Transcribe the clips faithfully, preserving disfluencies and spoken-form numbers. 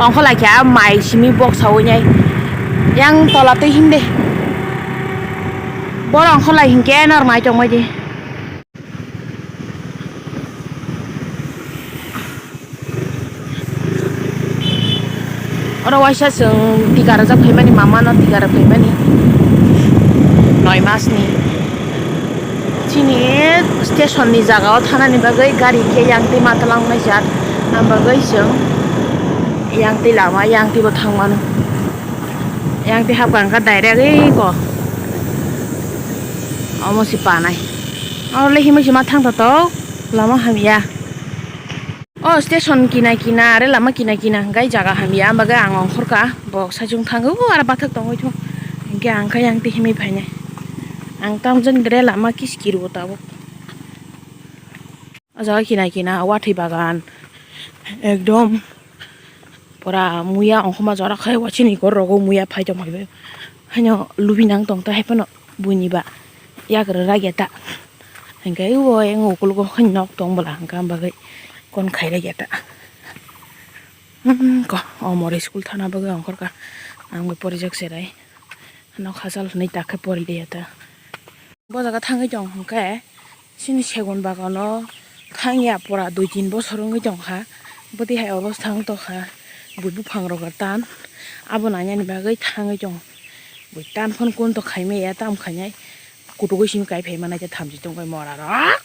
Ongkholai khe a mai simi bok sawi nai. Yang tola twi him de. Boro ongkholai hinkhe nor mai tongmai di. Oro waisa chwng tika rwjak phaimani, mama no tika rw phaimani noi mas ni. Chini station ni jaga o thanani bagwi gari khe yang twi ma twlang nai jak, ang bagwi chwng yang twi lama yang twi bo thang mano. Yang twi hapkha hwnkha direct eko omo se panai. Oro le himwi se ma thang tato lama hamya. O station kina kina are lama kina kina hwnkhe jaga hamya, ang bagwi ang ongkhorkha bok saichung thango aro bathak tongwi thung hinkhe ang khe yang twi himwi phainai. Ang tamjani dre lama kiskir bo tabuk. O jaga kina kina watwi bagan ekdom pura muya ongkhorma jora khai, wa chini ghor rogo muya phai tongma bai haino lubi nang tong ta hai phano buini ba yak rwra ya ta. Hinkhe o yang ukologo hai nok tong bwla hinkhe ang bagwi kon khaira ya ta. Hmm, ko o mori school thana bagwi ongkhorkha ang bai porijak cherai nok hachal hwnwi takhe pori liya ta. Bo jaga thangwi tong hwnkhe chini segun bagano thangya pura dui tin bosor wngwi tongkha. Bwtwi hai obostha wng tongkha, bui buphang rok tan abo nainani bagwi thangwi tong. Bui tan phone kun to khaimaya tam khainai kutukwi simi kai phaima naikhe thamchi tongkhe mora rok.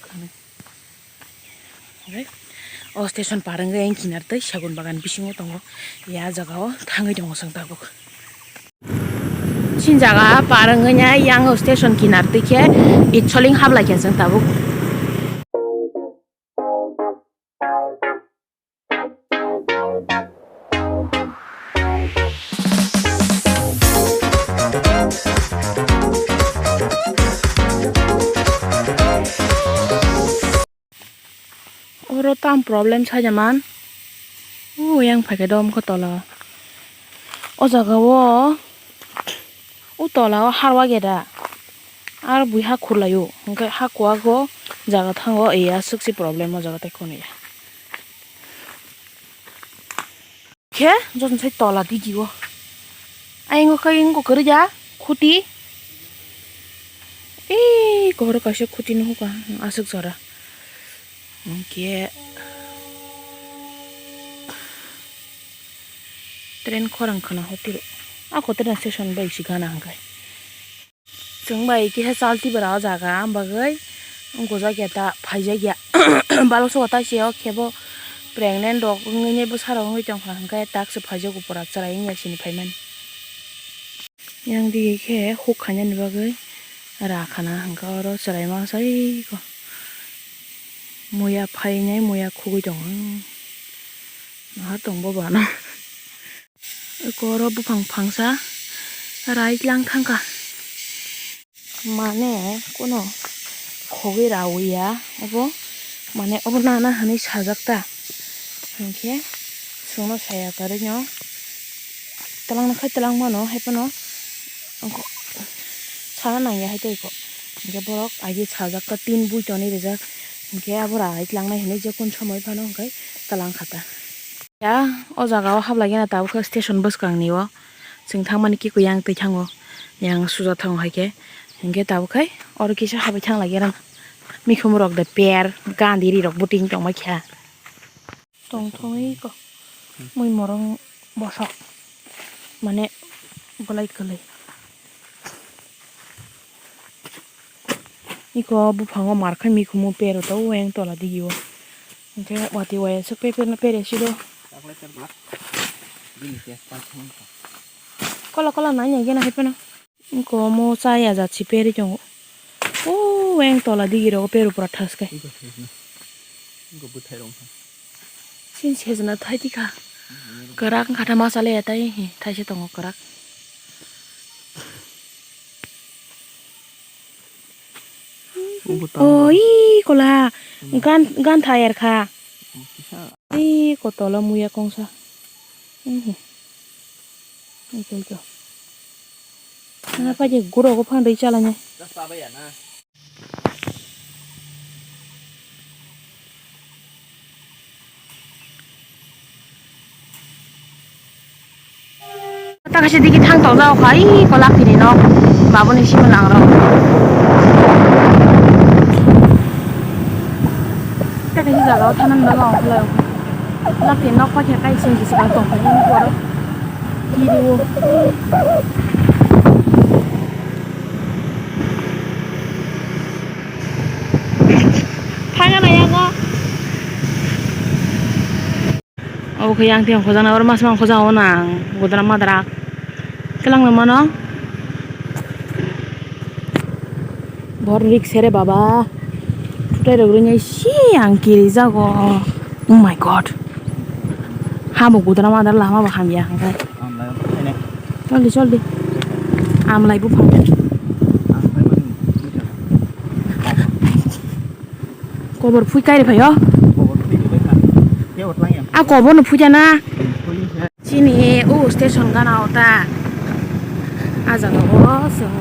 O station par wngwi ang kinar tei segun bagan bisingo tongo. Ya jaga o thangwi tongo chwng tabuk. Chini jaga par wngwi yang o station kinar twi khe itsoling hablai khe chwng tabuk. Oro tam problem sajaman. O yang phaikhe dom khe tola. O jaga o, o tola o harwa geda. Ar bui ha khurlaio. Hwnkhe ha kuago jaga thango, iya swkse problem o jaga tei khuniya. Khe joto sai tola digi o. Ayang o khe ayang o kwrwi ja khuti. Ee, kohoro kaisa khuti nuhuka aswk jora. Hwnkhe train khorang khwna hotiro. Ako train station bai si gana hwnkhe. Chwng bai kisa chal tibra o jaga, ang bagwi gojak ya ta, phaijak ya. Balok soko ta se o khe bo pregnant rok wngwi nai bwsa rok wngwi tongkha, hwnkhe tak se phaijago pura chwrai wngya sini phaimani. Yang dige khe huk khainani bagwi ra khana, hwnkhe oro chwrai masa eko muya phainai, muya khugwi tongo. Naha tong bo bana. Eko oro buphang phangsa rai tlang thangkha. Mane kuno khogwi rawi ya obo, mane obo nana hinwi sajak ta, hinkhe chwngno saya karwi no twlang nokhe twlang mano, hai phano sana nangya hai tei kok, hinkhe borok agi sajak ta tin bui tonwi rijak, hinkhe abo rai tlangnai hinwi jekun somoi phano hinkhe twlang kha ta. Ya, o jaga o hablai gana tabuk khe station bwskang ni o chwng thang mani kiko yang twi thango, yang suja thango hai khe, hinkhe tabuk khai oro kisa habai thang lai gana mikhum rok de per gandiri rok bo ting tong mai kha. Tong thong wi ko mui morong bosok mane bolai kwlwi. Iko buphango mar khai mikhumu pero to weng tola digio. Hinkhe watwi waya swk pe pe no pere siro. Kola kola nai nai gena hai phano. Iko mo chaya jat si peri tongo. O weng tola digi rogo pero pura thas khai. Sin sejna thai tikha. Kwrak wngkha tha masa le ya tai hi thaisa tongo kwrak. Oi kola gan gan tha er kha. Oi kotolo muya kongsa. Oi koi ko. Ana paje guro go phan roi chala ne. Kaisa digi thang tong jao kha, ih, ko Lucky ni nok, babuni simi lang rok. Tei kaisa jaga o thangna bagwi ang khlai o. Lucky ni nok paikha kaisa bwswk tong kha nini poro. Kiri o. Thangna yang o. Obo khe yang tiyang khojana, oro mas mang khojana, ono ang godra madra kelang mano. Bor rik sere baba, tutai rok rinai si ang kiri jago. Oh my God, hamo godra madra lama bo hamya hangkai. Choldi choldi, amlai buphang. Kobor phui kairi phaio. Kobor phui ni bai kha. Khe o tlang ya. A kobor no phui jana. Phui se. Chini o station gana o ta. A jaga o chwng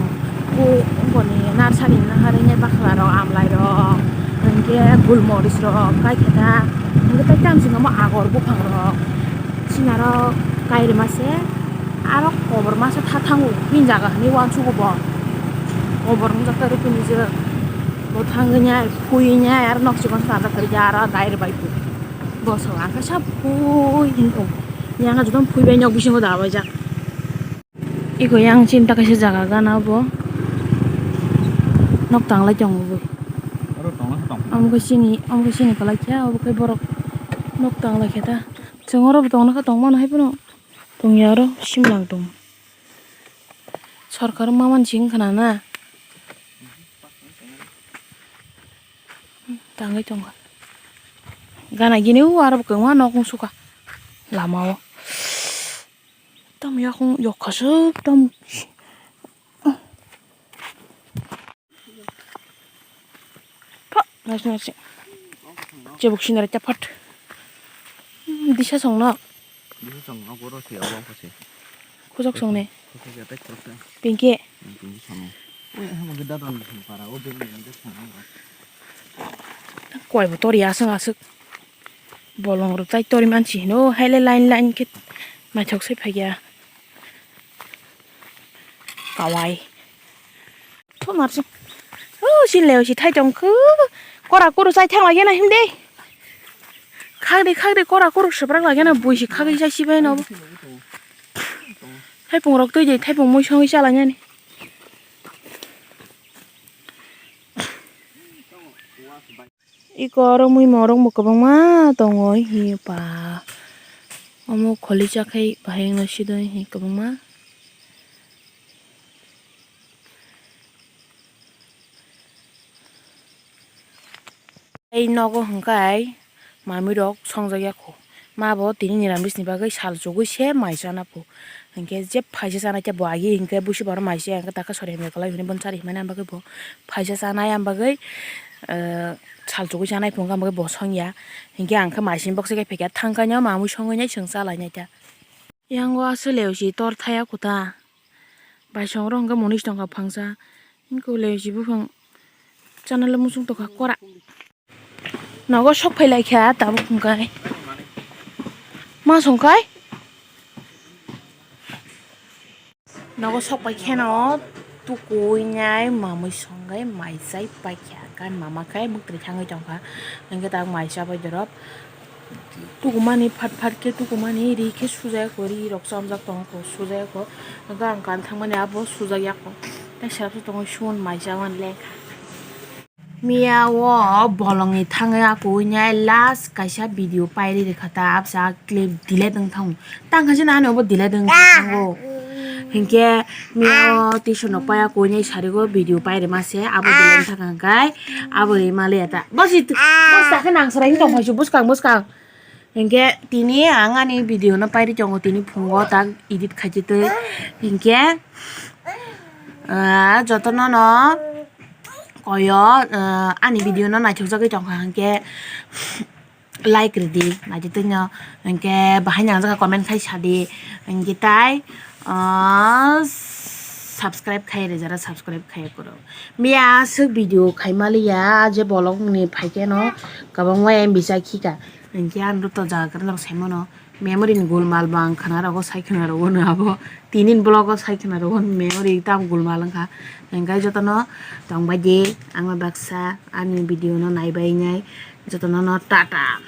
o boni nursery no harwi nai bakla rok, amlai rok, hinkhe gul moris rok kai khe ta. Hinkhe tai tamo swngo mo agor buphang rok. Sinaro kairima se, aro kobor masa tha thango, bini jaga hinwi uansugo bo. Kobor wngjak ta rukuni je, bo thangwi nai, phui nai, aro nok chikon sajak kwrwi ja, aro dai rwbai bo. Bo so ang khe sa phui hinwi tong. Yang joto phui bai nok bisingo da bai jak. Iko yang chinta kaisa jaga gana bo. Nok tanglai tongo bo. Aro tongna khe tong. Omo khe chini, omo khe chini kwlai khe, obo khe borok nok tanglai khe ta. Chwng oro bo tongna khe tong mano hai phano. Tongya oro simlang tong. Sorkar mamani sing khna na. Tangwi tongkha. Gana gini o aro bo kwbangma nok wng sukha lama o. Tamo yakung yok khasuk tamo. Pha, nasi nasi. Chebuk sinare ta phat. Disa songno. Disa songno goro se abo ko se. Khujak songne. Khujak ya tai khujak. Pinke. Pinke songo. Oi, ha mo gida don para o bin bin de songo. Koi bo tori aswk aswk. Bolong rok tai tori mansi hino, haile line line khe naithok se phaiya. Kawai. Thumar se. O, sin leo si thai tong khu. Kora kuru chai thang lagi na himde. Khakdi, khakdi, kora kuru swprak lagi na bui si khagwi chai si bai no. Thaipung rok twi di, thaipung mui songwi chala nani. Iko oro mui morok bo kwbangma tongo hi pa. Omo kholi chakhai bahai wngno sidoi hi kwbangma. Tei nogo hwnkhe mamui rok songjak ya kho. Ma bo tini niramis ni bagwi sal chugui se mai chana pho. Hinkhe je phaisa chanai khe bo agi hinkhe busi borok mai se hinkhe taka sori hamya kwlai hwnwi bono chari hwnmani bagwi bo phaisa chanai bagwi, eh, sal chugui chanai phunukha bagwi bo songya. Hinkhe ang khe mai simi boksa khe phekya thangkhaino mamui songwi nai chwng chalainai ta. Yango aswk leo si tor thaya kho ta. Baisong rok hwnkhe monit tongkha phangsa. Hinkhe leo si buphang chana le muchung tongkha kora. Nogo sok phai lai kha tabuk hwnkhe. Ma songkhai? Nogo sok pai kheno tukui nai mamui songwi mai chai pai kha. Kan mama khe muktwi thangwi tongkha. Hinkhe tak mai chabai dorop. Tukumani phat phat khe tukumani ri khe sujaya kho, ri rok chomjak tongo kho, sujaya kho. Hinkhe ang kan thangmani abo sujak ya kho. Tei self tongo suon mai chaban lekha. Miya o bolongni thangwi akugwi nai last kaisa video pairi rikha ta, absa clip delete wng thango. Tang kha jani ani obo delete wng thango. Hinkhe miya o tuition rok pai akugwi nai sarigo video pairima se abo delete wng thangkha hinkhe abo rima liya ta. Bosi bosi ta khe nang sarai wng tong phaisu bwskang bwskang. Hinkhe tini ang ani video no pairi tongo tini phungo tak edit khaidi twi. Hinkhe, ah, jotono no koyo, ah, ani video no naithokjagwi tongkha hinkhe like rwdi naitwi twino hinkhe bahai nang jaga comment khai sadi hinkhe tai, ah, subscribe khai rwjara subscribe khai kuro. Miya aswk video khai maliya je bolong ni phaikhe no kwbangma M B chai khika. Hinkhe ang rwto jaga kwrwino saimano memory ni gulmal bo ang khwnarogo, sai khwnarogo no abo tinin vlog o sai khwnarogo memory tam gulmal wngkha. Hinkhe jotono tongbaidi ang baksa ani video no naibainai jotono no tata.